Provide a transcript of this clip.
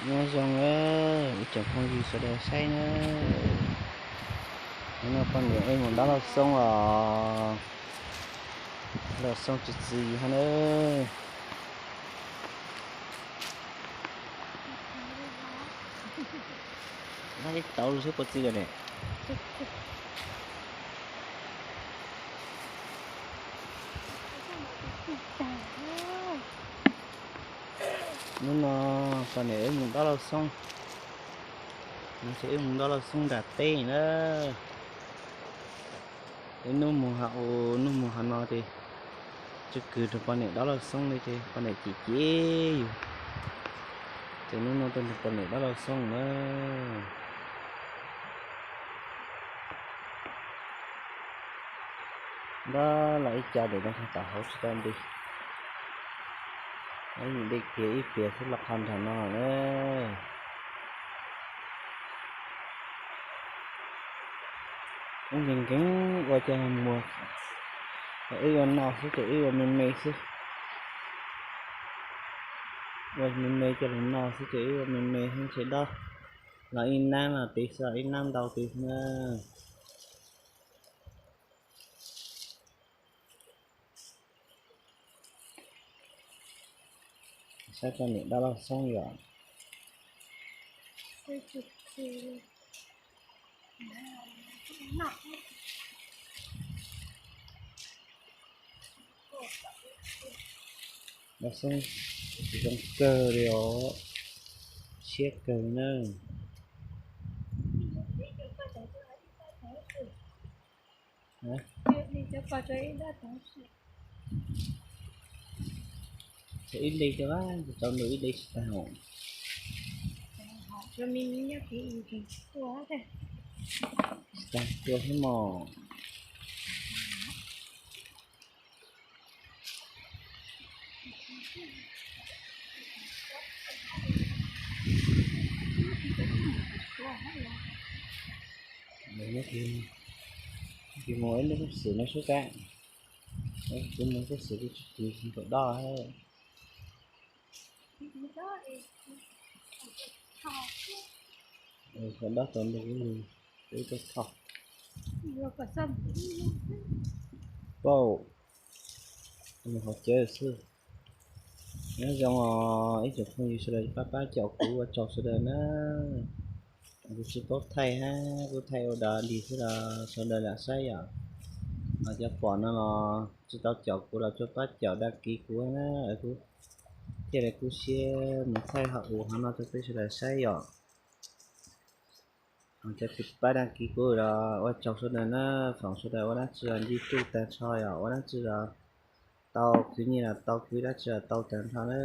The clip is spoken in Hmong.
Nyob zoo ib tsoom phooj ywg sawv daws saib na, hnub no poj niam wb mus dob lauj xoob os, lauj xoob tsis txi hab na. Tau lub xub puas txi lawm ne. Hnub no poj niam wb mus dob lauj xoob, no ces wb mus dob lauj xoob nram teb na. Wb nub mus ha u, nub mus ha no ces tsw kws rau poj niam dob lauj xoob li ces poj niam cem cem yus, ces hnub no tuaj nrog poj niam dob lauj xoob na. Ntab los ib co ntawm no tau tom hauv tsis tau nti. Ib nyuag dej kiag ib pliag xwb los qhov nram no na. Wb nkees nkees ua cov muag, wb ua noj xwb ces wb ua me me xwb. Ua me me coj los noj xwb ces wb ua me me xwb, ntshe dob los ib nab no tiv xwb, ib nab ntau tiv xwb na. Saib poj niam dob lauj xoob yom. Lauj xoob zoo kawg li os, siab kawg na. Ib leeg cov, tau ntu ib leeg tsis tag os. Tsis tag tua thiab mog. Mus ib lub xwb no xwb tag, kuv mus lub xwb kuv tsis tus tau dob. Tau dob tau ntau ib lub, ib tug thoj. Pauj, mus qhov cawv xwb. Nyob zoo os ib tsoom phooj ywg sawv daws pab pab caum kuv, ua tsaug sawv daws na. Kuv tsis paub thaij hab, kuv thaij ua dog dig xwb los sawv daws lam saib yom. Cov pom no los tsis tau caum kuv los tsuas pab caum dag kis kuv na, kuv thiaj li kub siab mus thaij hauv ua hov no rau peb sawv daws saib yom. Cov tsis pab dag kis kuv los ua tsaug sawv daws na, foom sawv daws ua dab tsi los nce tuj tag nrho yom, ua dab tsi los tau, khwv nyiaj los tau, khwv dab tsi los tau tag nrho na.